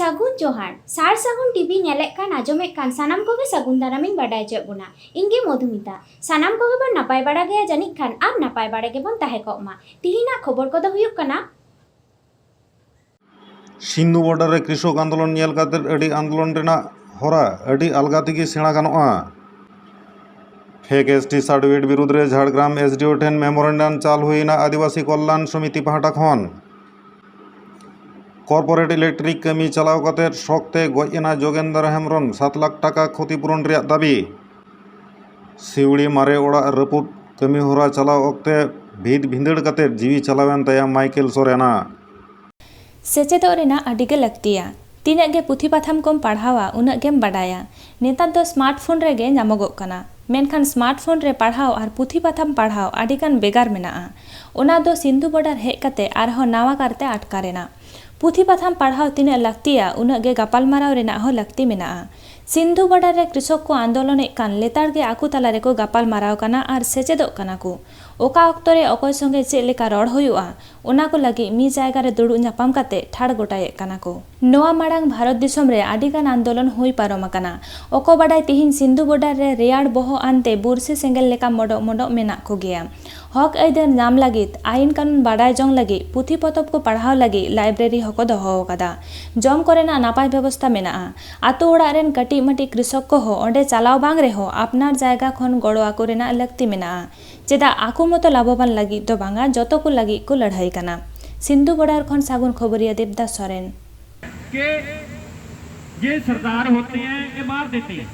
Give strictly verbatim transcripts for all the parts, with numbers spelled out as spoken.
ᱥᱟᱹᱜᱩᱱ ᱡᱚᱦᱟᱨ᱾ ᱥᱟᱨ ᱥᱟᱹᱜᱩᱱ ᱴᱤᱵᱷᱤ ᱧᱮᱞᱮᱫ ᱠᱟᱱ, ᱟᱸᱡᱚᱢᱮᱫ ᱠᱟᱱ ᱥᱟᱱᱟᱢ ᱠᱚᱜᱮ ᱥᱟᱹᱜᱩᱱ ᱫᱟᱨᱟᱢᱤᱧ ᱵᱟᱰᱟᱭ ᱦᱚᱪᱚᱭᱮᱫ ᱵᱚᱱᱟ᱾ ᱤᱧ ᱜᱮ ᱢᱚᱫᱷᱩᱢᱤᱛᱟ᱾ ᱥᱟᱱᱟᱢ ᱠᱚᱜᱮ ᱵᱚᱱ ᱱᱟᱯᱟᱭ ᱵᱟᱲᱟ ᱜᱮᱭᱟ ᱡᱟᱹᱱᱤᱡ ᱠᱷᱟᱱ, ᱟᱨ ᱱᱟᱯᱟᱭ ᱵᱟᱲᱟ ᱜᱮᱵᱚᱱ ᱛᱟᱦᱮᱸ ᱠᱚᱜ ᱢᱟ᱾ ᱛᱤᱦᱤᱧᱟᱜ ᱠᱷᱚᱵᱚᱨ ᱠᱚᱫᱚ ᱦᱩᱭᱩᱜ ᱠᱟᱱᱟ, ᱥᱤᱱᱫᱷᱩ ᱵᱚᱨᱰᱟᱨ ᱨᱮ ᱠᱨᱤᱥᱚᱠ ᱟᱱᱫᱳᱞᱚᱱ ᱧᱮᱞ ᱠᱟᱛᱮ ᱟᱹᱰᱤ ᱟᱱᱫᱳᱞᱚᱱ ᱨᱮᱱᱟᱜ ᱦᱚᱨᱟ ᱟᱹᱰᱤ ᱟᱞᱜᱟ ᱛᱮᱜᱮ ᱥᱮᱬᱟ ᱜᱟᱱᱚᱜᱼᱟ᱾ ᱯᱷᱮᱠ ᱮᱥ ᱴᱤ ᱥᱟᱨᱴᱤᱯᱷᱤᱠᱮᱴ ᱵᱤᱨᱩᱫᱽ ᱨᱮ ᱡᱷᱟᱲᱜᱨᱟᱢ ᱮᱥ ᱰᱤ ᱳ ᱴᱷᱮᱱ ᱢᱮᱢᱳᱨᱮᱱᱰᱟᱢ ᱪᱟᱞ ᱦᱩᱭᱮᱱᱟ ᱟᱹᱫᱤᱵᱟᱹᱥᱤ ᱠᱚᱞᱞᱟᱱ ᱥᱚᱢᱤᱛᱤ ᱯᱟᱦᱴᱟ ᱠᱷᱚᱱ᱾ ᱠᱚᱨᱯᱳᱨᱮᱴ ᱤᱞᱮᱠᱴᱨᱤᱠ ᱠᱟᱹᱢᱤ ᱪᱟᱞᱟᱣ ᱠᱟᱛᱮ ᱥᱚᱠ ᱛᱮ ᱜᱚᱡ ᱮᱱᱟ ᱡᱳᱜᱮᱱᱫᱨᱚ ᱦᱮᱢᱵᱨᱚᱢ, ᱥᱟᱛ ᱞᱟᱠᱷ ᱴᱟᱠᱟ ᱠᱷᱚᱛᱤᱯᱩᱨᱚᱱ ᱨᱮᱭᱟᱜ ᱫᱟᱹᱵᱤ᱾ ᱥᱤᱣᱲᱤ ᱢᱟᱨᱮ ᱚᱲᱟᱜ ᱨᱟᱹᱯᱩᱫ ᱠᱟᱹᱢᱤ ᱦᱚᱨᱟ ᱪᱟᱞᱟᱣ ᱚᱠᱛᱮ ᱵᱷᱤᱛ ᱵᱷᱤᱸᱫᱟᱹᱲ ᱠᱟᱛᱮ ᱡᱤᱣᱤ ᱪᱟᱞᱟᱣᱮᱱ ᱛᱟᱭᱟ ᱢᱟᱭᱠᱮᱞ ᱥᱚᱨᱮᱱᱟᱜ᱾ ᱥᱮᱪᱮᱫᱚᱜ ᱨᱮᱱᱟᱜ ᱟᱹᱰᱤ ᱜᱮ ᱞᱟᱹᱠᱛᱤᱭᱟ᱾ ᱛᱤᱱᱟᱹᱜ ᱜᱮ ᱯᱩᱛᱷᱤ ᱯᱟᱛᱷᱟᱢ ᱠᱚᱢ ᱯᱟᱲᱦᱟᱣᱟ, ᱩᱱᱟᱹᱜ ᱜᱮᱢ ᱵᱟᱰᱟᱭᱟ᱾ ᱱᱮᱛᱟᱨ ᱫᱚ ᱥᱢᱟᱨᱴ ᱯᱷᱳᱱ ᱨᱮᱜᱮ ᱧᱟᱢᱚᱜᱚᱜ ᱠᱟᱱᱟ᱾ ᱢᱮᱱᱠᱷᱟᱱ ᱥᱢᱟᱨᱴ ᱯᱷᱳᱱ ᱨᱮ ᱯᱟᱲᱦᱟᱣ ᱟᱨ ᱯᱩᱛᱷᱤ ᱯᱟᱛᱷᱟᱢ ᱯᱟᱲᱦᱟᱣ ᱟᱹᱰᱤ ᱜᱟᱱ ᱵᱷᱮᱜᱟᱨ ᱢᱮᱱᱟᱜᱼᱟ᱾ ᱚᱱᱟ ᱫᱚ ᱥᱤᱱᱫᱷᱩ ᱵᱚᱰᱟᱨ ᱦᱮᱡ ᱠᱟᱛᱮ ᱟᱨᱦᱚᱸ ᱱᱟᱣᱟ ᱠᱟᱨᱛᱮ ᱟᱴᱠᱟᱨ ᱮᱱᱟ᱾ ᱯᱩᱛᱷᱤ ᱯᱟᱛᱷᱟᱢ ᱯᱟᱲᱦᱟᱣ ᱛᱤᱱᱟᱹᱜ ᱞᱟᱹᱠᱛᱤᱭᱟ, ᱩᱱᱟᱹᱜ ᱜᱮ ᱜᱟᱯᱟᱞᱢᱟᱨᱟᱣ ᱨᱮᱱᱟᱜ ᱦᱚᱸ ᱞᱟᱹᱠᱛᱤ ᱢᱮᱱᱟᱜᱼᱟ᱾ ᱥᱤᱱᱫᱷᱩ ᱵᱚᱰᱟᱨ ᱨᱮ ᱠᱨᱤᱥᱚᱠ ᱠᱚ ᱟᱱᱫᱳᱞᱚᱱᱮᱫ ᱠᱟᱱ ᱞᱮᱛᱟᱲ ᱜᱮ ᱟᱠᱚ ᱛᱟᱞᱟ ᱨᱮᱠᱚ ᱜᱟᱯᱟᱞᱢᱟᱨᱟᱣ ᱠᱟᱱᱟ ᱟᱨ ᱥᱮᱪᱮᱫᱚᱜ ᱠᱟᱱᱟ ᱠᱚ᱾ ᱚᱠᱟ ᱚᱠᱛᱚ ᱨᱮ ᱚᱠᱚᱭ ᱥᱚᱸᱜᱮ ᱪᱮᱫ ᱞᱮᱠᱟ ᱨᱚᱲ ᱦᱩᱭᱩᱜᱼᱟ, ᱚᱱᱟ ᱠᱚ ᱞᱟᱹᱜᱤᱫ ᱢᱤᱫ ᱡᱟᱭᱜᱟ ᱨᱮ ᱫᱩᱲᱩᱵ ᱧᱟᱯᱟᱢ ᱠᱟᱛᱮ ᱴᱷᱟᱲ ᱜᱚᱴᱟᱭᱮᱫ ᱠᱟᱱᱟ ᱠᱚ᱾ ᱱᱚᱣᱟ ᱢᱟᱲᱟᱝ ᱵᱷᱟᱨᱚᱛ ᱫᱤᱥᱚᱢ ᱨᱮ ᱟᱹᱰᱤ ᱜᱟᱱ ᱟᱱᱫᱳᱞᱚᱱ ᱦᱩᱭ ᱯᱟᱨᱚᱢ ᱟᱠᱟᱱᱟ᱾ ᱚᱠᱚ ᱵᱟᱰᱟᱭ ᱛᱤᱦᱤᱧ ᱥᱤᱱᱫᱷᱩ ᱵᱚᱰᱟᱨ ᱨᱮ ᱨᱮᱭᱟᱲ ᱵᱚᱦᱚᱜ ᱟᱱᱛᱮ ᱵᱩᱨᱥᱤ ᱥᱮᱸᱜᱮᱞ ᱞᱮᱠᱟ ᱢᱚᱰᱚᱜ ᱢᱚᱰᱚᱜ ᱢᱮᱱᱟᱜ ᱠᱚᱜᱮᱭᱟ᱾ ᱦᱚᱠ ᱟᱹᱭᱫᱟᱹᱨ ᱧᱟᱢ ᱞᱟᱹᱜᱤᱫ, ᱟᱭᱤᱱ ᱠᱟᱹᱱᱩᱱ ᱵᱟᱰᱟᱭ ᱡᱚᱝ ᱞᱟᱹᱜᱤᱫ, ᱯᱩᱛᱷᱤ ᱯᱚᱛᱚᱵ ᱠᱚ ᱯᱟᱲᱦᱟᱣ ᱞᱟᱹᱜᱤᱫ ᱞᱟᱭᱵᱨᱮᱨᱤ ᱦᱚᱸᱠᱚ ᱫᱚᱦᱚ ᱟᱠᱟᱫᱟ᱾ ᱡᱚᱢ ᱠᱚᱨᱮᱱᱟᱜ ᱱᱟᱯᱟᱭ ᱵᱮᱵᱚᱥᱛᱟ ᱢᱮᱱᱟᱜᱼᱟ᱾ ᱟᱛᱳ ᱚᱲᱟᱜ ᱨᱮᱱ ᱠᱟᱹᱴᱤᱡ ᱢᱟᱹᱴᱤᱡ ᱠᱨᱤᱥᱚᱠ ᱠᱚᱦᱚᱸ ᱚᱸᱰᱮ ᱪᱟᱞᱟᱣ ᱵᱟᱝ ᱨᱮᱦᱚᱸ ᱟᱯᱱᱟᱨ ᱡᱟᱭᱜᱟ ᱠᱷᱚᱱ ᱜᱚᱲᱚ ᱟᱠᱚ ᱨᱮᱱᱟᱜ ᱞᱟᱹᱠᱛᱤ ᱢᱮᱱᱟᱜᱼᱟ᱾ ᱪᱮᱫᱟᱜ ᱟᱠᱚ ᱢᱚᱛᱚ ᱞᱟᱵᱷᱚᱵᱟᱱ ᱞᱟᱹᱜᱤᱫ ᱫᱚ ᱵᱟᱝᱟ, ᱡᱚᱛᱚ ᱠᱚ ᱞᱟᱹᱜᱤᱫ ᱠᱚ ᱞᱟᱹᱲᱦᱟᱹᱭ ᱠᱟᱱᱟ᱾ ᱥᱤᱱᱫᱷᱩ ᱵᱚᱰᱟᱨ ᱠᱷᱚᱱ ᱥᱟᱹᱜᱩᱱ ᱠᱷᱚᱵᱚᱨᱤᱭᱟᱹ ᱫᱮᱵᱽᱫᱟᱥ ᱥᱚᱨᱮᱱ᱾ कि ये सरदार होते हैं, ये मार देते हैं,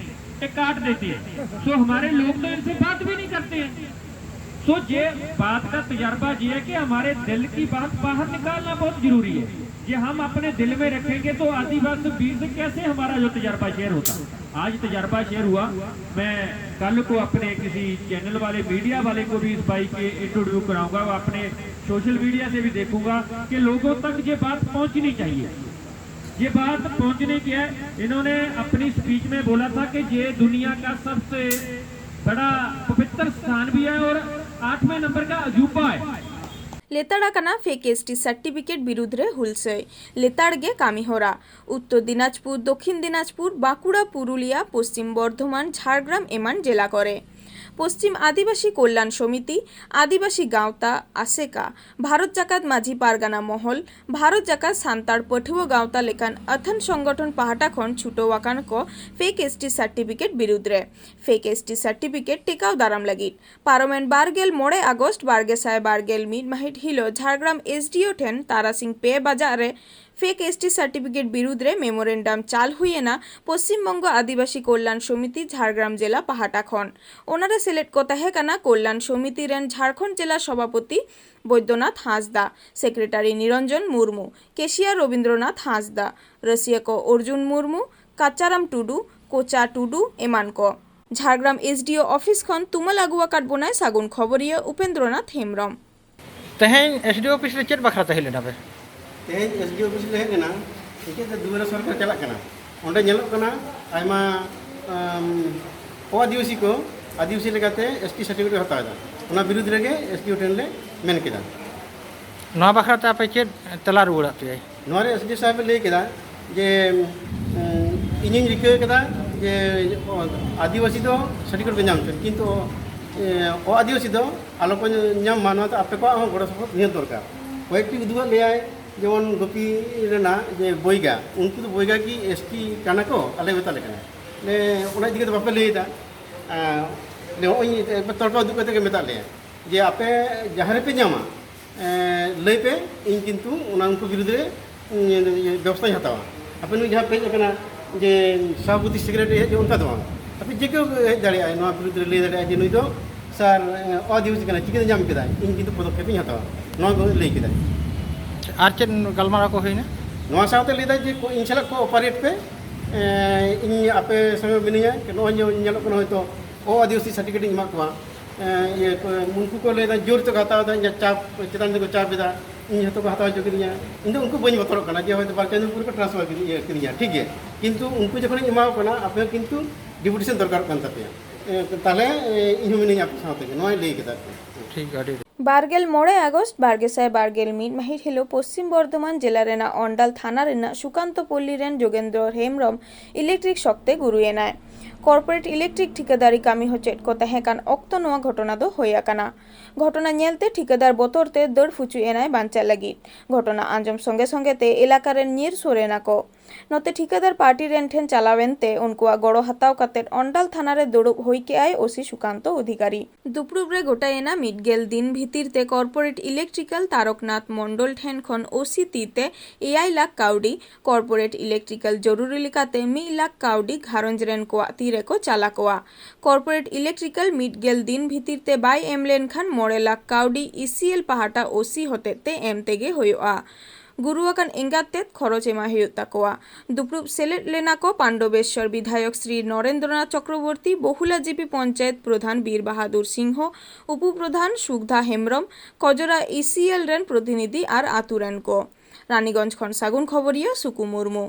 ये काट देते हैं। तो हमारे लोग तो इनसे बात भी नहीं करते हैं। तो ये बात का तजर्बा ये है कि हमारे दिल की बात बाहर निकालना बहुत जरूरी है। ये हम अपने दिल में रखेंगे तो आदिवासी बीर से कैसे हमारा जो तजर्बा शेयर होता। आज तजर्बा शेयर हुआ। मैं कल को अपने किसी चैनल वाले, मीडिया वाले को भी इस भाई के इंटरव्यू कराऊंगा। वो अपने सोशल मीडिया से भी देखूंगा कि लोगों तक ये बात पहुंचनी चाहिए। ये बात पहुंचनी क्या है? इन्होंने अपनी स्पीच में बोला था कि ये दुनिया का सबसे बड़ा पवित्र स्थान भी है और आठवें नंबर का अजूबा है। ᱞᱮᱛᱟᱲ ᱟᱠᱟᱱᱟ ᱯᱷᱮᱠ ᱮᱥ ᱴᱤ ᱥᱟᱨᱴᱤᱯᱷᱤᱠᱮᱴ ᱵᱤᱨᱩᱫᱽ ᱨᱮ ᱦᱩᱞᱥᱟᱹᱭ᱾ ᱞᱮᱛᱟᱲ ᱜᱮ ᱠᱟᱹᱢᱤ ᱦᱚᱨᱟ᱾ ᱩᱛᱛᱚᱨ ᱫᱤᱱᱟᱡᱽᱯᱩᱨ, ᱫᱚᱠᱷᱤᱱ ᱫᱤᱱᱟᱡᱽᱯᱩᱨ, ᱵᱟᱸᱠᱩᱲᱟ, ᱯᱩᱨᱩᱞᱤᱭᱟ, ᱯᱚᱥᱪᱤᱢ ᱵᱚᱨᱫᱷᱚᱢᱟᱱ, ᱡᱷᱟᱲᱜᱨᱟᱢ ᱮᱢᱟᱱ ᱡᱮᱞᱟ ᱠᱚᱨᱮ᱾ ᱯᱚᱥᱪᱤᱢ ᱟᱹᱫᱤᱵᱟᱹᱥᱤ ᱠᱚᱞᱭᱟᱱ ᱥᱚᱢᱤᱛᱤ, ᱟᱹᱫᱤᱵᱟᱹᱥᱤ ᱜᱟᱶᱛᱟ, ᱟᱥᱮᱠᱟ, ᱵᱷᱟᱨᱚᱛ ᱡᱟᱠᱟᱛ ᱢᱟᱹᱡᱷᱤ ᱯᱟᱨᱜᱟᱱᱟ ᱢᱚᱦᱚᱞ, ᱵᱷᱟᱨᱚᱛ ᱡᱟᱠᱟᱛ ᱥᱟᱱᱛᱟᱲ ᱯᱟᱹᱴᱷᱩᱣᱟᱹ ᱜᱟᱶᱛᱟ ᱞᱮᱠᱟᱱ ᱟᱹᱛᱷᱟᱹᱱ ᱥᱚᱝᱜᱚᱴᱷᱚᱱ ᱯᱟᱦᱴᱟ ᱠᱷᱚᱱ ᱪᱷᱩᱴᱟᱹᱣ ᱟᱠᱟᱱ ᱠᱚ ᱯᱷᱮᱠ ᱮᱥ ᱴᱤ ᱥᱟᱨᱴᱤᱯᱷᱤᱠᱮᱴ ᱵᱤᱨᱩᱫᱽ ᱨᱮ᱾ ᱯᱷᱮᱠ ᱮᱥ ᱴᱤ ᱥᱟᱨᱴᱤᱯᱷᱤᱠᱮᱴ ᱴᱮᱠᱟᱣ ᱫᱟᱨᱟᱢ ᱞᱟᱹᱜᱤᱫ ᱯᱟᱨᱚᱢᱮᱱ ᱵᱟᱨᱜᱮᱞ ᱢᱚᱬᱮ ᱟᱜᱚᱥᱴ ᱵᱟᱨᱜᱮᱥᱟᱭ ᱵᱟᱨᱜᱮᱞ ᱢᱤᱫ ᱢᱟᱹᱦᱤᱛ ᱦᱤᱞᱚᱜ ᱡᱷᱟᱲᱜᱨᱟᱢ ᱮᱥ ᱰᱤ ᱳ ᱴᱷᱮᱱ ᱛᱟᱨᱟᱥᱤᱧ ᱯᱮ ᱵᱟᱡᱟᱜ ᱨᱮ ᱯᱷᱮᱠ ᱮᱥ ᱴᱤ ᱥᱟᱨᱴᱤᱯᱷᱤᱠᱮᱴ ᱵᱤᱨᱩᱫᱽ ᱨᱮ ᱢᱮᱢᱳᱨᱮᱱᱰᱟᱢ ᱪᱟᱞ ᱦᱩᱭ ᱮᱱᱟ ᱯᱚᱥᱪᱤᱢ ᱵᱚᱝᱜᱚ ᱟᱹᱫᱤᱵᱟᱹᱥᱤ ᱠᱚᱞᱭᱟᱱ ᱥᱚᱢᱤᱛᱤ ᱡᱷᱟᱲᱜᱨᱟᱢ ᱡᱮᱞᱟ ᱯᱟᱦᱴᱟ ᱠᱷᱚᱱ᱾ ᱚᱱᱟ ᱨᱮ ᱥᱮᱞᱮᱫ ᱠᱚ ᱛᱟᱦᱮᱸ ᱠᱟᱱᱟ ᱠᱚᱞᱭᱟᱱ ᱥᱚᱢᱤᱛᱤ ᱨᱮᱱ ᱡᱷᱟᱲᱠᱷᱚᱸᱰ ᱡᱮᱞᱟ ᱥᱚᱵᱷᱟᱯᱚᱛᱤ ᱵᱳᱭᱫᱚᱱᱟᱛᱷ ᱦᱟᱸᱥᱫᱟ, ᱥᱮᱠᱨᱮᱴᱟᱨᱤ ᱱᱤᱨᱚᱧᱡᱚᱱ ᱢᱩᱨᱢᱩ, ᱠᱮᱥᱤᱭᱟᱨ ᱨᱚᱵᱤᱱᱫᱨᱚᱱᱟᱛᱷ ᱦᱟᱸᱥᱫᱟ, ᱨᱟᱹᱥᱤᱭᱟᱹ ᱠᱚ ᱚᱨᱡᱩᱱ ᱢᱩᱨᱢᱩ, ᱠᱟᱪᱟᱨᱟᱢ ᱴᱩᱰᱩ, ᱠᱳᱪᱟ ᱴᱩᱰᱩ ᱮᱢᱟᱱ ᱠᱚ᱾ Jhargram S D O office ᱠᱷᱚᱱ ᱛᱩᱢᱟᱹᱞ ᱟᱹᱜᱩ ᱟᱠᱟᱫ ᱵᱚᱱᱟᱭ ᱥᱟᱹᱜᱩᱱ ᱠᱷᱚᱵᱚᱨᱤᱭᱟᱹ ᱩᱯᱮᱱᱫᱨᱚᱱᱟᱛᱷ ᱦᱮᱢᱵᱽᱨᱚᱢ᱾ ᱛᱮᱦᱮᱧ ᱮᱥ ᱰᱤ ᱳ ᱚᱯᱷᱤᱥ ᱨᱮ ᱪᱮᱫ ᱵᱟᱠᱷᱨᱟ ᱛᱮ ᱦᱮᱡ ᱞᱮᱱᱟ ᱯᱮ? ᱛᱮᱦᱮᱧ ᱮᱥ ᱰᱤ ᱳ ᱚᱯᱷᱤᱥ ᱞᱮ ᱦᱮᱡ ᱞᱮᱱᱟ, ᱱᱤᱛᱚᱜ ᱫᱚ ᱫᱩᱣᱟᱨᱟ ᱥᱚᱨᱠᱟᱨ ᱪᱟᱞᱟᱜ ᱠᱟᱱᱟ᱾ ᱚᱸᱰᱮ ᱧᱮᱞᱚᱜ ᱠᱟᱱᱟ ᱟᱭᱢᱟ, ᱟᱢ, ᱚ ᱟᱹᱫᱤᱵᱟᱹᱥᱤ ᱠᱚ ᱟᱹᱫᱤᱵᱟᱹᱥᱤ ᱞᱮᱠᱟᱛᱮ ᱮᱥ ᱴᱤ ᱥᱟᱨᱴᱤᱯᱷᱤᱠᱮᱴ ᱠᱚ ᱦᱟᱛᱟᱣ ᱮᱫᱟ᱾ ᱚᱱᱟ ᱵᱤᱨᱩᱫᱽ ᱨᱮᱜᱮ ᱮᱥ ᱰᱤ ᱳ ᱴᱷᱮᱱ ᱞᱮ ᱢᱮᱱ ᱠᱮᱫᱟ᱾ ᱱᱚᱣᱟ ᱵᱟᱠᱷᱨᱟ ᱛᱮ ᱟᱯᱮ ᱪᱮᱫ ᱛᱮᱞᱟ ᱨᱩᱣᱟᱹᱲᱟᱜ ᱯᱮᱭᱟᱭ? ᱱᱚᱣᱟ ᱨᱮ ᱮᱥ ᱰᱤ ᱳ ᱥᱟᱦᱮᱵᱽ ᱮ ᱞᱟᱹᱭ ᱠᱮᱫᱟ ᱡᱮ, ᱩᱸ, ᱤᱧᱤᱧ ᱨᱤᱠᱟᱹ ᱠᱮᱫᱟ ᱡᱮ, ᱚ, ᱟᱹᱫᱤᱵᱟᱹᱥᱤ ᱫᱚ ᱥᱟᱨᱴᱤᱯᱷᱤᱠᱮᱴ ᱠᱚ ᱧᱟᱢ ᱦᱚᱪᱚᱱ, ᱠᱤᱱᱛᱩ, ᱮ, ᱚ ᱟᱹᱫᱤᱵᱟᱹᱥᱤ ᱫᱚ ᱟᱞᱚ ᱠᱚ ᱧᱟᱢ ᱢᱟ, ᱱᱚᱣᱟ ᱫᱚ ᱟᱯᱮ ᱠᱚᱣᱟᱜ ᱦᱚᱸ ᱜᱚᱲᱚ ᱥᱚᱯᱚᱦᱚᱫ ᱱᱤᱦᱟᱹᱛ ᱫᱚᱨᱠᱟᱨ᱾ ᱠᱚᱭᱮᱠᱴᱤ ᱩᱫᱩᱜᱟᱜ ᱞᱟᱹᱭᱟᱭ, ᱡᱮᱢᱚᱱ ᱜᱳᱯᱤ ᱨᱮᱱᱟᱜ ᱡᱮ ᱵᱚᱭᱜᱟ, ᱩᱱᱠᱩ ᱫᱚ ᱵᱚᱭᱜᱟ ᱠᱤ ᱮᱥ ᱴᱤ ᱠᱟᱱᱟ ᱠᱚ? ᱟᱞᱮ ᱢᱮᱛᱟ ᱞᱮ ᱠᱟᱱᱟ᱾ ᱞᱮ, ᱚᱱᱟ ᱤᱫᱤ ᱠᱟᱛᱮ ᱵᱟᱯᱮ ᱞᱟᱹᱭ ᱮᱫᱟ᱾ ᱟᱨ ᱱᱚᱜᱼᱚᱭ ᱛᱚᱨᱠᱚ ᱩᱫᱩᱜ ᱠᱟᱛᱮ ᱜᱮ ᱢᱮᱛᱟᱜ ᱞᱮᱭᱟ ᱡᱮ ᱟᱯᱮ ᱡᱟᱦᱟᱸ ᱨᱮᱯᱮ ᱧᱟᱢᱟ, ᱮᱸ, ᱞᱟᱹᱭ ᱯᱮ, ᱤᱧ ᱠᱤᱱᱛᱩ ᱚᱱᱟ ᱩᱱᱠᱩ ᱵᱤᱨᱩᱫᱽ ᱨᱮ, ᱩᱸ, ᱵᱮᱵᱚᱥᱛᱷᱟᱧ ᱦᱟᱛᱟᱣᱟ᱾ ᱟᱯᱮ ᱱᱩᱭ ᱡᱟᱦᱟᱸ ᱯᱮ ᱦᱮᱡ ᱟᱠᱟᱱᱟ ᱡᱮ ᱥᱚᱵᱷᱟᱯᱚᱛᱤ ᱥᱮᱠᱨᱮᱴᱟᱨᱤ ᱦᱮᱡ, ᱚᱱᱠᱟ ᱫᱚ ᱵᱟᱝ᱾ ᱟᱯᱮ ᱡᱮ ᱠᱮᱣ ᱦᱮᱡ ᱫᱟᱲᱮᱭᱟᱜᱼᱟ, ᱱᱚᱣᱟ ᱵᱤᱨᱩᱫᱽ ᱨᱮ ᱞᱟᱹᱭ ᱫᱟᱲᱮᱭᱟᱜᱼᱟ ᱡᱮ ᱱᱩᱭ ᱫᱚ ᱥᱟᱨ, ᱮᱸ, ᱚ ᱟᱹᱫᱤᱵᱟᱹᱥᱤ ᱠᱟᱱᱟᱭ, ᱪᱤᱠᱟᱹᱛᱮ ᱧᱟᱢ ᱠᱮᱫᱟᱭ, ᱤᱧ ᱠᱤᱱᱛᱩ ᱯᱚᱫᱚᱠᱷᱮᱯ ᱤᱧ ᱦᱟᱛᱟᱣᱟ, ᱱᱚᱣᱟ ᱠᱚ ᱞᱟᱹᱭ ᱠᱮᱫᱟᱭ᱾ ᱟᱨ ᱪᱮᱫ ᱜᱟᱞᱢᱟᱨᱟᱣ ᱠᱚ ᱦᱩᱭᱱᱟ? ᱱᱚᱣᱟ ᱥᱟᱶᱛᱮ ᱞᱟᱹᱭ ᱫᱟᱭ ᱡᱮ ᱠᱚ-, ᱤᱧ ᱥᱟᱞᱟᱜ ᱠᱳ ᱚᱯᱟᱨᱮᱴ ᱯᱮ, ᱮᱸ, ᱤᱧ ᱟᱯᱮ ᱥᱚᱸᱜᱮ ᱢᱤᱱᱟᱹᱧᱟ᱾ ᱱᱚᱜᱼᱚᱭ ᱡᱮ ᱧᱮᱞᱚᱜ ᱠᱟᱱᱟ ᱦᱚᱭᱛᱳ ᱚ ᱟᱹᱫᱤᱵᱟᱹᱥᱤ ᱥᱟᱨᱴᱤᱯᱷᱤᱠᱮᱴ ᱤᱧ ᱮᱢᱟᱜ ᱠᱚᱣᱟ᱾ ᱮᱸ, ᱤᱭᱟᱹ ᱠᱚ, ᱩᱱᱠᱩ ᱠᱚ ᱞᱟᱹᱭᱫᱟ ᱡᱳᱨ ᱛᱮᱠᱚ ᱦᱟᱛᱟᱣ ᱮᱫᱟ, ᱤᱧᱟᱹᱜ ᱪᱟᱯ ᱪᱮᱛᱟᱱ ᱛᱮᱠᱚ ᱪᱟᱯ ᱮᱫᱟ, ᱤᱧ ᱦᱚᱸᱛᱚ ᱠᱚ ᱦᱟᱛᱟᱣ ᱦᱚᱪᱚ ᱠᱤᱫᱤᱧᱟ᱾ ᱤᱧ ᱫᱚ ᱩᱱᱠᱩ ᱵᱟᱹᱧ ᱵᱚᱛᱚᱨᱚᱜ ᱠᱟᱱᱟ ᱡᱮ ᱦᱚᱭᱛᱳ ᱵᱟᱨ ᱪᱟᱸᱫᱳ ᱯᱚᱨ ᱠᱚ ᱴᱨᱟᱱᱥᱯᱷᱟᱨ ᱠᱤᱫᱤᱧᱟ, ᱴᱷᱤᱠ ᱜᱮᱭᱟ, ᱠᱤᱱᱛᱩ ᱩᱱᱠᱩ ᱡᱚᱠᱷᱚᱱᱤᱧ ᱮᱢᱟ ᱠᱚ ᱠᱟᱱᱟ, ᱟᱯᱮ ᱦᱚᱸ ᱠᱤᱱᱛᱩ ᱰᱮᱯᱩᱴᱮᱥᱚᱱ ᱫᱚᱨᱠᱟᱨᱚᱜ ᱠᱟᱱ ᱛᱟᱯᱮᱭᱟ᱾ ᱮᱸ, ᱛᱟᱦᱞᱮ, ᱮᱸ, ᱤᱧ ᱦᱚᱸ ᱢᱤᱱᱟᱹᱧᱟ ᱟᱯᱮ ᱥᱟᱶ ᱛᱮᱜᱮ, ᱱᱚᱣᱟᱭ ᱞᱟᱹᱭ ᱠᱮᱫᱟ ᱟᱨᱠᱤ᱾ ᱴᱷᱤᱠ, ᱟᱹᱰᱤ ᱵᱟᱨᱜᱮᱞ ᱢᱚᱬᱮ ᱟᱜᱚᱥᱴ ᱵᱟᱨᱜᱮᱥᱟᱭ ᱵᱟᱨᱜᱮᱞ ᱢᱤᱫ ᱢᱟᱹᱦᱤᱛ ᱦᱤᱞᱳᱜ ᱯᱚᱥᱪᱤᱢ ᱵᱚᱨᱫᱷᱚᱢᱟᱱ ᱡᱮᱞᱟ ᱨᱮᱱᱟᱜ ᱚᱱᱰᱟᱞ ᱛᱷᱟᱱᱟ ᱨᱮᱱᱟᱜ ᱥᱩᱠᱟᱱᱛᱚ ᱯᱚᱞᱞᱤ ᱨᱮᱱ ᱡᱳᱜᱮᱱᱫᱨᱚ ᱦᱮᱢᱵᱽᱨᱚᱢ ᱤᱞᱮᱠᱴᱨᱤᱠ ᱥᱚᱠ ᱛᱮ ᱜᱩᱨᱩᱭᱮᱱᱟᱭ᱾ ᱠᱚᱨᱯᱳᱨᱮᱴ ᱤᱞᱮᱠᱴᱨᱤᱠ ᱴᱷᱤᱠᱟᱹᱫᱟᱨᱤ ᱠᱟᱹᱢᱤ ᱦᱚᱪᱚᱭᱮᱫ ᱠᱚ ᱛᱟᱦᱮᱸ ᱠᱟᱱ ᱚᱠᱛᱚ ᱱᱚᱣᱟ ᱜᱷᱚᱴᱚᱱᱟ ᱫᱚ ᱦᱩᱭ ᱟᱠᱟᱱᱟ᱾ ᱜᱷᱚᱴᱚᱱᱟ ᱧᱮᱞᱛᱮ ᱴᱷᱤᱠᱟᱹᱫᱟᱨ ᱵᱚᱛᱚᱨ ᱛᱮ ᱫᱟᱹᱲ ᱯᱷᱩᱪᱩ ᱮᱱᱟᱭ ᱵᱟᱧᱪᱟᱜ ᱞᱟᱹᱜᱤᱫ᱾ ᱜᱷᱚᱴᱚᱱᱟ ᱟᱸᱡᱚᱢ ᱥᱚᱸᱜᱮ ᱥᱚᱸᱜᱮ ᱛᱮ ᱮᱞᱟᱠᱟ ᱨᱮᱱ ᱧᱤᱨ ᱥᱩᱨ ᱮᱱᱟ ᱠᱚ᱾ ᱱᱚᱛᱮ ᱴᱷᱤᱠᱟᱹᱫᱟᱨ ᱯᱟᱨᱴᱤ ᱨᱮᱱ ᱴᱷᱮᱱ ᱪᱟᱞᱟᱣ ᱮᱱᱛᱮ ᱩᱱᱠᱩᱣᱟᱜ ᱜᱚᱲᱚ ᱦᱟᱛᱟᱣ ᱠᱟᱛᱮ ᱚᱱᱰᱟᱞ ᱛᱷᱟᱱᱟ ᱨᱮ ᱫᱩᱲᱩᱵ ᱦᱩᱭ ᱠᱮᱜᱼᱟᱭ ᱳᱥᱤ ᱥᱩᱠᱟᱱᱛᱚ ᱚᱫᱷᱤᱠᱟᱨᱤ᱾ ᱫᱩᱯᱲᱩᱵ ᱨᱮ ᱜᱚᱴᱟᱭᱮᱱᱟ ᱢᱤᱫ ᱜᱮᱞ ᱫᱤᱱ ᱵᱷᱤᱛᱤᱨ ᱛᱮ ᱠᱚᱨᱯᱳᱨᱮᱴ ᱤᱞᱮᱠᱴᱨᱤᱠᱟᱞ ᱛᱟᱨᱚᱠᱱᱟᱛᱷ ᱢᱚᱱᱰᱚᱞ ᱴᱷᱮᱱ ᱠᱷᱚᱱ ᱳᱥᱤ ᱛᱤ ᱛᱮ ᱮᱭᱟᱭ ᱞᱟᱠᱷ ᱠᱟᱹᱣᱰᱤ, ᱠᱚᱨᱯᱳᱨᱮᱴ ᱤᱞᱮᱠᱴᱨᱤᱠᱟᱞ ᱡᱚᱨᱩᱨᱤ ᱞᱮᱠᱟᱛᱮ ᱢᱤᱫ ᱞᱟᱠᱷ ᱠᱟᱹᱣᱰᱤ ᱜᱷᱟᱨᱚᱸᱡᱽ ᱨᱮᱱ ᱠᱚᱣᱟᱜ ᱛᱤ ᱨᱮᱠᱚ ᱪᱟᱞᱟ ᱠᱚᱣᱟ᱾ ᱠᱚᱨᱯᱳᱨᱮᱴ ᱤᱞᱮᱠᱴᱨᱤᱠᱟᱞ ᱢᱤᱫ ᱜᱮᱞ ᱫᱤᱱ ᱵᱷᱤᱛᱤᱨ ᱛᱮ ᱵᱟᱭ ᱮᱢ ᱞᱮᱱᱠᱷᱟᱱ ᱢᱚᱬᱮ ᱞᱟᱠᱷ ᱠᱟᱹᱣᱰᱤ ᱤᱥᱤᱮᱞ ᱯᱟᱦᱴᱟ ᱳᱥᱤ ᱦᱚᱛᱮᱛ ᱛᱮ ᱮᱢ ᱛᱮᱜᱮ ᱦᱩᱭᱩᱜᱼᱟ᱾ ᱜᱩᱨᱩ ᱟᱠᱟᱱ ᱮᱸᱜᱟᱛ ᱛᱮᱫ ᱠᱷᱚᱨᱚᱪ ᱮᱢᱟᱭ ᱦᱩᱭᱩᱜ ᱛᱟᱠᱚᱣᱟ᱾ ᱫᱩᱯᱲᱩᱵ ᱥᱮᱞᱮᱫ ᱞᱮᱱᱟ ᱠᱚ ᱯᱟᱱᱰᱚᱵᱮᱥᱣᱚᱨ ᱵᱤᱫᱷᱟᱭᱚᱠ ᱥᱨᱤ ᱱᱚᱨᱮᱱᱫᱨᱚᱱᱟᱛᱷ ᱪᱚᱠᱨᱚᱵᱚᱨᱛᱤ, ᱵᱚᱦᱩᱞᱟ ᱡᱤᱯᱤ ᱯᱚᱧᱪᱟᱭᱮᱛ ᱯᱨᱚᱫᱷᱟᱱ ᱵᱤᱨ ᱵᱟᱦᱟᱫᱩᱨ ᱥᱤᱝᱦᱚ, ᱩᱯᱚ ᱯᱨᱚᱫᱷᱟᱱ ᱥᱩᱠᱫᱷᱟ ᱦᱮᱢᱵᱽᱨᱚᱢ, ᱠᱚᱡᱚᱨᱟ ᱤᱥᱤᱮᱞ ᱨᱮᱱ ᱯᱨᱚᱛᱤᱱᱤᱫᱷᱤ ᱟᱨ ᱟᱹᱛᱩ ᱨᱮᱱ ᱠᱚ᱾ ᱨᱟᱱᱤᱜᱚᱸᱡᱽ ᱠᱷᱚᱱ ᱥᱟᱹᱜᱩᱱ ᱠᱷᱚᱵᱚᱨᱤᱭᱟᱹ ᱥᱩᱠᱩ ᱢᱩᱨᱢᱩ᱾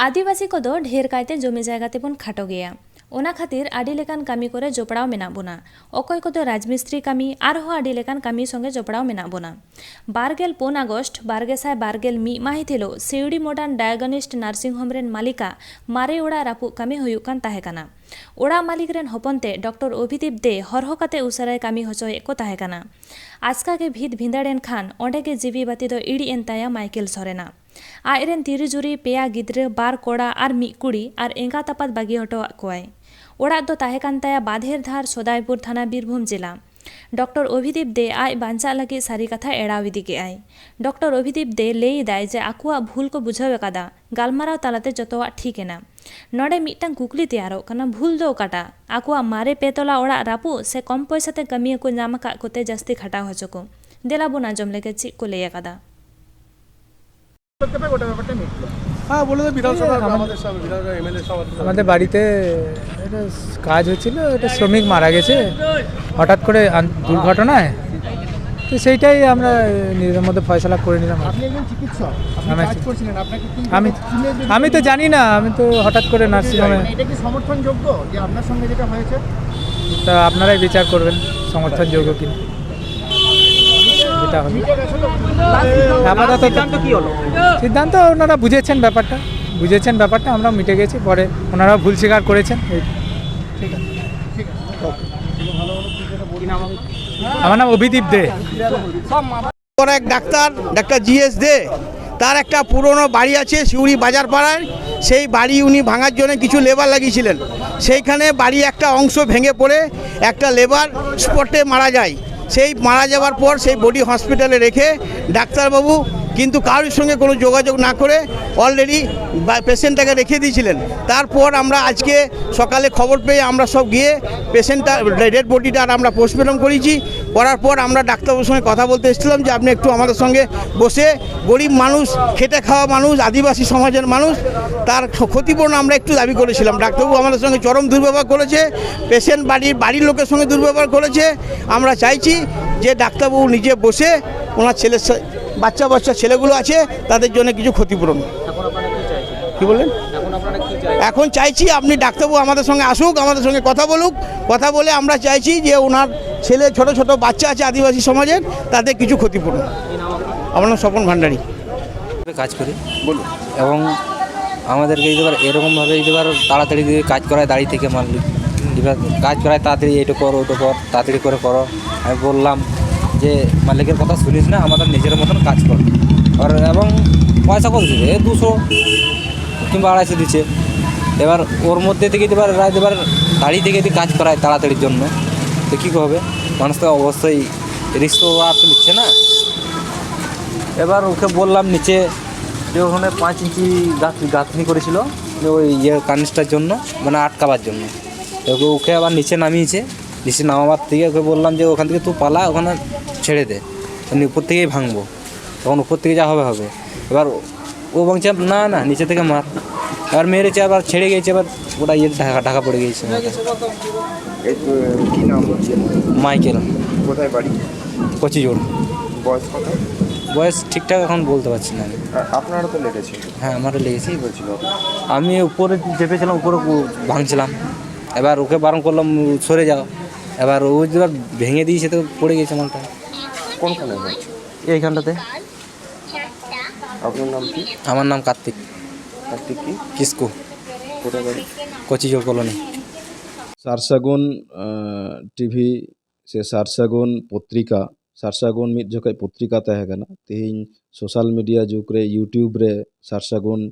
ᱟᱹᱫᱤᱵᱟᱹᱥᱤ ᱠᱚᱫᱚ ᱰᱷᱮᱨ ᱠᱟᱭᱛᱮ ᱡᱚᱢᱤ ᱡᱟᱭᱜᱟ ᱛᱮᱵᱚᱱ ᱠᱷᱟᱴᱚ ᱜᱮᱭᱟ᱾ ᱚᱱᱟ ᱠᱷᱟᱹᱛᱤᱨ ᱟᱹᱰᱤ ᱞᱮᱠᱟᱱ ᱠᱟᱹᱢᱤ ᱠᱚᱨᱮ ᱡᱚᱯᱲᱟᱣ ᱢᱮᱱᱟᱜ ᱵᱚᱱᱟ᱾ ᱚᱠᱚᱭ ᱠᱚᱫᱚ ᱨᱟᱡᱽᱢᱤᱥᱛᱨᱤ ᱠᱟᱹᱢᱤ, ᱟᱨᱦᱚᱸ ᱟᱹᱰᱤ ᱞᱮᱠᱟᱱ ᱠᱟᱹᱢᱤ ᱥᱚᱸᱜᱮ ᱡᱚᱯᱲᱟᱣ ᱢᱮᱱᱟᱜ ᱵᱚᱱᱟ᱾ ᱵᱟᱨᱜᱮᱞ ᱯᱩᱱ ᱟᱜᱚᱥᱴ ᱵᱟᱨᱜᱮᱥᱟᱭ ᱵᱟᱨᱜᱮᱞ ᱢᱤᱫ ᱢᱟᱹᱦᱤᱛ ᱦᱤᱞᱳᱜ ᱥᱤᱣᱲᱤ ᱢᱚᱰᱟᱨᱱ ᱰᱟᱭᱟᱜᱚᱱᱤᱥᱴ ᱱᱟᱨᱥᱤᱝ ᱦᱳᱢ ᱨᱮᱱ ᱢᱟᱹᱞᱤᱠᱟᱜ ᱢᱟᱨᱮ ᱚᱲᱟᱜ ᱨᱟᱹᱯᱩᱫ ᱠᱟᱹᱢᱤ ᱦᱩᱭᱩᱜ ᱠᱟᱱ ᱛᱟᱦᱮᱸ ᱠᱟᱱᱟ᱾ ᱚᱲᱟᱜ ᱢᱟᱹᱞᱤᱠ ᱨᱮᱱ ᱦᱚᱯᱚᱱ ᱛᱮ ᱰᱚᱠᱴᱚᱨ ᱚᱵᱷᱤᱫᱤᱯ ᱫᱮ ᱦᱚᱨᱦᱚ ᱠᱟᱛᱮ ᱩᱥᱟᱹᱨᱟᱭ ᱠᱟᱹᱢᱤ ᱦᱚᱪᱚᱭᱮᱫ ᱠᱚ ᱛᱟᱦᱮᱸ ᱠᱟᱱᱟ᱾ ᱟᱪᱠᱟ ᱜᱮ ᱵᱷᱤᱛ ᱵᱷᱤᱸᱫᱟᱹᱲ ᱮᱱ ᱠᱷᱟᱱ ᱚᱸᱰᱮ ᱜᱮ ᱡᱤᱣᱤ ᱵᱟᱹᱛᱤ ᱫᱚ ᱤᱲᱤᱡ ᱮᱱ ᱛᱟᱭᱟ ᱢᱟᱭᱠᱮᱞ ᱥᱚᱨᱮᱱᱟᱜ᱾ ᱟᱡ ᱨᱮᱱ ᱛᱤᱨᱤ ᱡᱩᱨᱤ, ᱯᱮᱭᱟ ᱜᱤᱫᱽᱨᱟᱹ, ᱵᱟᱨ ᱠᱚᱲᱟ ᱟᱨ ᱢᱤᱫ ᱠᱩᱲᱤ ᱟᱨ ᱮᱸᱜᱟᱛ ᱟᱯᱟᱛ ᱵᱟᱹᱜᱤ ᱦᱚᱴᱚᱣᱟᱜ ᱠᱚᱣᱟᱭ᱾ ᱚᱲᱟᱜ ᱫᱚ ᱛᱟᱦᱮᱸ ᱠᱟᱱ ᱛᱟᱭᱟ ᱵᱟᱫᱷᱮᱨ ᱫᱷᱟᱨ, ᱥᱚᱫᱟᱭᱯᱩᱨ ᱛᱷᱟᱱᱟ, ᱵᱤᱨᱵᱷᱩᱢ ᱡᱮᱞᱟ᱾ ᱰᱚᱠᱴᱚᱨ ᱚᱵᱷᱤᱫᱤᱯ ᱫᱮ ᱟᱡ ᱵᱟᱧᱪᱟᱜ ᱞᱟᱹᱜᱤᱫ ᱥᱟᱹᱨᱤ ᱠᱟᱛᱷᱟ ᱮᱲᱟᱣ ᱤᱫᱤ ᱠᱮᱜᱼᱟᱭ᱾ ᱰᱚᱠᱴᱚᱨ ᱚᱵᱷᱤᱫᱤᱯ ᱫᱮ ᱞᱟᱹᱭ ᱮᱫᱟᱭ ᱡᱮ ᱟᱠᱚᱣᱟᱜ ᱵᱷᱩᱞ ᱠᱚ ᱵᱩᱡᱷᱟᱹᱣ ᱟᱠᱟᱫᱟ, ᱜᱟᱞᱢᱟᱨᱟᱣ ᱛᱟᱞᱟᱛᱮ ᱡᱚᱛᱚᱣᱟᱜ ᱴᱷᱤᱠ ᱮᱱᱟ᱾ ᱱᱚᱰᱮ ᱢᱤᱫᱴᱟᱝ ᱠᱩᱠᱞᱤ ᱛᱮᱭᱟᱨᱚᱜ ᱠᱟᱱᱟ, ᱵᱷᱩᱞ ᱫᱚ ᱚᱠᱟᱴᱟᱜ? ᱟᱠᱚᱣᱟᱜ ᱢᱟᱨᱮ ᱯᱮ ᱛᱚᱞᱟ ᱚᱲᱟᱜ ᱨᱟᱹᱯᱩᱫ ᱥᱮ ᱠᱚᱢ ᱯᱚᱭᱥᱟ ᱛᱮ ᱠᱟᱹᱢᱤᱭᱟᱹ ᱠᱚ ᱧᱟᱢ ᱟᱠᱟᱫ ᱠᱚᱛᱮ ᱡᱟᱹᱥᱛᱤ ᱠᱷᱟᱴᱟᱣ ᱦᱚᱪᱚ ᱠᱚ? ᱫᱮᱞᱟ ᱵᱚᱱ ᱟᱸᱡᱚᱢ ᱞᱮᱜᱮ ᱪᱮᱫ ᱠᱚ ᱞᱟᱹᱭ ᱟᱠᱟᱫᱟ᱾ ᱦᱮᱸ, ᱵᱚᱞᱮ ᱫᱚ ᱵᱤᱫᱷᱟᱱ ᱥᱚᱵᱷᱟ, ᱟᱢᱟᱫᱮᱨ ᱥᱟᱢᱟᱱ, ᱵᱤᱫᱷᱟᱱ ᱥᱚᱵᱷᱟ এমএলএ সভাপতি। আমাদের বাড়িতে একটা কাজ হচ্ছিল, একটা শ্রমিক মারা গেছে হঠাৎ করে আন- দুর্ঘটনায়। তো সেইটাই আমরা নিজেদের মধ্যে ফয়সলা করে নিলাম আর কি। আপনি একজন চিকিৎসক, আপনি আমি কাজ আছি। করছিলেন, আপনাকে কি আমি কিনে দিল? আমি তো জানি না, আমি তো হঠাৎ করে নার্সিংহোমে। এটা কি সমর্থনযোগ্য যে আপনার সঙ্গে যেটা হয়েছে? তা আপনারাই বিচার করবেন। সমর্থনযোগ্য কিনা, যেটা হবে। আপাতত সিদ্ধান্ত কি হলো? সিদ্ধান্ত ওনারা বুঝেছেন ব্যাপারটা, বুঝেছেন ব্যাপারটা, আমরা মিটে গেছি। পরে ওনারা ভুল স্বীকার করেছেন। এই, ঠিক আছে। আমার নাম অভিদীপ দে। পর এক ডাক্তার, ডাক্তার জি এস দে, তার একটা পুরনো বাড়ি আছে সিউড়ি বাজার পাড়ায়। সেই বাড়ি উনি ভাঙার জন্য কিছু লেবার লাগিয়েছিলেন। সেইখানে বাড়ি একটা অংশ ভেঙে পড়ে একটা লেবার স্পটে মারা যায়। সেই মারা যাওয়ার পর সেই বডি হসপিটালে রেখে ডাক্তারবাবু কিন্তু কারোর সঙ্গে কোনো যোগাযোগ না করে অলরেডি পেশেন্টটাকে রেখে দিয়েছিলেন। তারপর আমরা আজকে সকালে খবর পেয়ে আমরা সব গিয়ে পেশেন্টটা, ডেড বডিটা আর আমরা পোস্টমর্টম করেছি। করার পর আমরা ডাক্তারবাবুর সঙ্গে কথা বলতে এসেছিলাম যে আপনি একটু আমাদের সঙ্গে বসে, গরিব মানুষ, খেটে খাওয়া মানুষ, আদিবাসী সমাজের মানুষ, তার ক্ষতিপূরণ আমরা একটু দাবি করেছিলাম। ডাক্তারবাবু আমাদের সঙ্গে চরম দুর্ব্যবহার করেছে, পেশেন্ট বাড়ির বাড়ির লোকের সঙ্গে দুর্ব্যবহার করেছে। আমরা চাইছি যে ডাক্তারবাবু নিজে বসে ওনার ছেলের সা- বাচ্চা বাচ্চা ছেলেগুলো আছে, তাদের জন্য কিছু ক্ষতিপূরণ। কি বললেন? এখন চাইছি আপনি ডাক্তারবাবু আমাদের সঙ্গে আসুক, আমাদের সঙ্গে কথা বলুক। কথা বলে আমরা চাইছি যে ওনার ছেলে, ছোট ছোট বাচ্চা আছে আদিবাসী সমাজের, তাদের কিছু ক্ষতিপূরণ। আমার নাম স্বপন ভান্ডারী। কাজ করি। বলুন। এবং আমাদেরকে যদি এবার এরকমভাবে যদি এবার তাড়াতাড়ি যদি কাজ করায় দাড়ি থেকে মারলি, এবার কাজ করায় তাড়াতাড়ি এইটা কর, ওটা কর, তাড়াতাড়ি করে করো। আমি বললাম যে মালিকের কথা শুনিস না, আমাদের নিজের মতন কাজ কর। আর এবং পয়সা কত দিবে? এ দুশো কিংবা আড়াইশো দিচ্ছে। এবার ওর মধ্যে থেকে যদি এবার রাত এবার দাড়ি থেকে যদি কাজ করায় তাড়াতাড়ির জন্য, তো কী হবে? মানুষ তো অবশ্যই রিস্ক তো আর তো নিচ্ছে না। এবার ওকে বললাম নিচে, যে ওখানে পাঁচ ইঞ্চি গাঁথ গাঁথনি করেছিল, যে ওই ইয়ে কার্নিসটার জন্য, মানে আটকাবার জন্য। ওকে ওকে আবার নিচে নামিয়েছে। নিচে নামাবার থেকে ওকে বললাম যে ওখান থেকে তুই পালা, ওখানে ছেড়ে দে, আমি উপর থেকেই ভাঙবো। তখন উপর থেকে যা হবে হবে। এবার ও বলছে না না, নিচে থেকে মার। এবার মেরেছে, আবার ছেড়ে গেছে, আবার ওটা ইয়ে ঢাকা ঢাকা পড়ে গেছে। এই তো, কি নাম হচ্ছে? মাইকেল। কোথায় বাড়ি? কচিজোড়। বয়স কত? বয়স ঠিকঠাক এখন বলতে পারছি না আমি। আ- আপনারও তো লেগেছে। হ্যাঁ, আমারও লেগেছে। কি হয়েছিল? আমি উপরে চেপেছিলাম, উপরে উ- ভাঙছিলাম। এবার ওকে বারণ করলাম, "সরে যাও।" এবার ও যদি ভেঙে দিয়েছে তো পড়ে গেছে মালটা। কোনখানে হয়েছে? এইখানটাতে। আপনার নাম কি? আমার নাম কার্তিক। কার্তিক কি? কিস্কু। কোথায় বাড়ি? কচিজোড় কলোনি। ᱥᱟᱨᱥᱟᱹᱜᱩᱱ ᱴᱤᱵᱷᱤ ᱥᱮ ᱥᱟᱨᱥᱟᱹᱜᱩᱱ ᱯᱚᱛᱨᱤᱠᱟ, ᱥᱟᱨᱥᱟᱹᱜᱩᱱ ᱢᱤᱫ ᱡᱚᱠᱷᱮᱡ ᱯᱚᱛᱨᱤᱠᱟ ᱛᱟᱦᱮᱸ ᱠᱟᱱᱟ᱾ ᱛᱮᱦᱮᱧ ᱥᱳᱥᱟᱞ ᱢᱤᱰᱤᱭᱟ ᱡᱩᱜᱽ ᱨᱮ YouTube ᱨᱮ ᱥᱟᱨᱥᱟᱹᱜᱩᱱ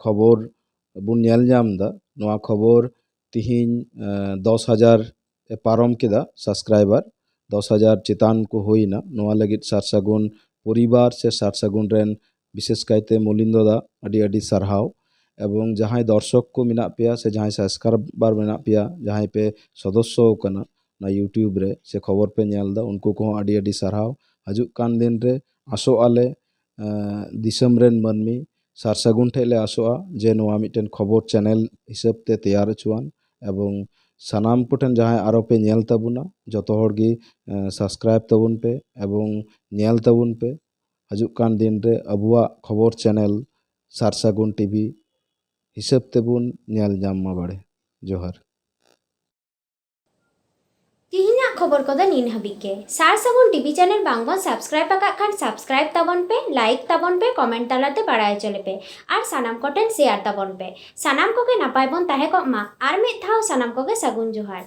ᱠᱷᱚᱵᱚᱨ ᱵᱚᱱ ᱧᱮᱞ ᱧᱟᱢ ᱮᱫᱟ᱾ ᱱᱚᱣᱟ ᱠᱷᱚᱵᱚᱨ ᱛᱤᱦᱤᱧ ᱫᱚᱥ ᱦᱟᱡᱟᱨ ᱮ ᱯᱟᱨᱚᱢ ᱠᱮᱫᱟ ᱥᱟᱵᱥᱠᱨᱟᱭᱵᱟᱨ, ᱫᱚᱥ ᱦᱟᱡᱟᱨ ᱪᱮᱛᱟᱱ ᱠᱚ ᱦᱩᱭᱱᱟ᱾ ᱱᱚᱣᱟ ᱞᱟᱹᱜᱤᱫ ᱥᱟᱨᱥᱟᱹᱜᱩᱱ ᱯᱚᱨᱤᱵᱟᱨ ᱥᱮ ᱥᱟᱨᱥᱟᱹᱜᱩᱱ ᱨᱮᱱ ᱵᱤᱥᱮᱥ ᱠᱟᱭᱛᱮ ᱢᱚᱞᱤᱱᱫᱚ ᱫᱟ ᱟᱹᱰᱤ ᱟᱹᱰᱤ ᱥᱟᱨᱦᱟᱣ᱾ ᱮᱵᱚᱝ ᱡᱟᱦᱟᱸᱭ ᱫᱚᱨᱥᱚᱠ ᱠᱚ ᱢᱮᱱᱟᱜ ᱯᱮᱭᱟ ᱥᱮ ᱡᱟᱦᱟᱸᱭ ᱥᱟᱵᱥᱠᱨᱟᱭᱵᱟᱨ ᱢᱮᱱᱟᱜ ᱯᱮᱭᱟ, ᱡᱟᱦᱟᱸᱭ ᱯᱮ ᱥᱚᱫᱚᱥᱥᱚ ᱟᱠᱟᱱᱟ ᱚᱱᱟ YouTube ᱨᱮ ᱥᱮ ᱠᱷᱚᱵᱚᱨ ᱯᱮ ᱧᱮᱞ ᱮᱫᱟ, ᱩᱱᱠᱩ ᱠᱚᱦᱚᱸ ᱟᱹᱰᱤ ᱟᱹᱰᱤ ᱥᱟᱨᱦᱟᱣ᱾ ᱦᱤᱡᱩᱜ ᱠᱟᱱ ᱫᱤᱱ ᱨᱮ ᱟᱥᱚᱜ ᱟᱞᱮ ᱫᱤᱥᱚᱢ ᱨᱮᱱ ᱢᱟᱹᱱᱢᱤ ᱥᱟᱨᱥᱟᱹᱜᱩᱱ ᱴᱷᱮᱡ ᱞᱮ ᱟᱥᱚᱜᱼᱟ ᱡᱮ ᱱᱚᱣᱟ ᱢᱤᱫᱴᱮᱱ ᱠᱷᱚᱵᱚᱨ ᱪᱮᱱᱮᱞ ᱦᱤᱥᱟᱹᱵ ᱛᱮ ᱛᱮᱭᱟᱨ ᱦᱚᱪᱚᱣᱟᱱ, ᱮᱵᱚᱝ ᱥᱟᱱᱟᱢ ᱠᱚᱴᱷᱮᱱ ᱡᱟᱦᱟᱸᱭ ᱟᱨᱚ ᱯᱮ ᱧᱮᱞ ᱛᱟᱵᱚᱱᱟ, ᱡᱚᱛᱚ ᱦᱚᱲ ᱜᱮ ᱥᱟᱵᱥᱠᱨᱟᱭᱤᱵ ᱛᱟᱵᱚᱱ ᱯᱮ ᱮᱵᱚᱝ ᱧᱮᱞ ᱛᱟᱵᱚᱱ ᱯᱮ᱾ ᱦᱤᱡᱩᱜ ᱠᱟᱱ ᱫᱤᱱ ᱨᱮ ᱟᱵᱚᱣᱟᱜ ᱠᱷᱚᱵᱚᱨ ᱪᱮᱱᱮᱞ ᱥᱟᱨᱥᱟᱹᱜᱩᱱ ᱴᱤᱵᱷᱤ ᱦᱤᱥᱟᱹᱵ ᱛᱮᱵᱚᱱ ᱧᱮᱞ ᱧᱟᱢ ᱢᱟ ᱵᱟᱲᱮ᱾ ᱡᱚᱦᱟᱨ᱾ ᱛᱤᱦᱤᱧᱟᱜ ᱠᱷᱚᱵᱚᱨ ᱠᱚᱫᱚ ᱱᱤᱱ ᱦᱟᱹᱵᱤᱡ ᱜᱮ᱾ ᱥᱟᱨ ᱥᱟᱹᱜᱩᱱ ᱴᱤᱵᱷᱤ ᱪᱮᱱᱮᱞ ᱵᱟᱝᱵᱚᱱ ᱥᱟᱵᱥᱠᱨᱟᱭᱤᱵ ᱟᱠᱟᱫ ᱠᱷᱟᱱ ᱥᱟᱵᱥᱠᱨᱟᱭᱤᱵ ᱛᱟᱵᱚᱱ ᱯᱮ, ᱞᱟᱭᱤᱠ ᱛᱟᱵᱚᱱ ᱯᱮ, ᱠᱚᱢᱮᱱᱴ ᱛᱟᱞᱟᱛᱮ ᱵᱟᱲᱟᱭ ᱦᱚᱪᱚ ᱞᱮᱯᱮ ᱟᱨ ᱥᱟᱱᱟᱢ ᱠᱚᱴᱷᱮᱱ ᱥᱮᱭᱟᱨ ᱛᱟᱵᱚᱱ ᱯᱮ᱾ ᱥᱟᱱᱟᱢ ᱠᱚᱜᱮ ᱱᱟᱯᱟᱭ ᱵᱚᱱ ᱛᱟᱦᱮᱸ ᱠᱚᱜ ᱢᱟ᱾ ᱟᱨ ᱢᱤᱫ ᱫᱷᱟᱣ ᱥᱟᱱᱟᱢ ᱠᱚᱜᱮ ᱥᱟᱹᱜᱩᱱ ᱡᱚᱦᱟᱨ᱾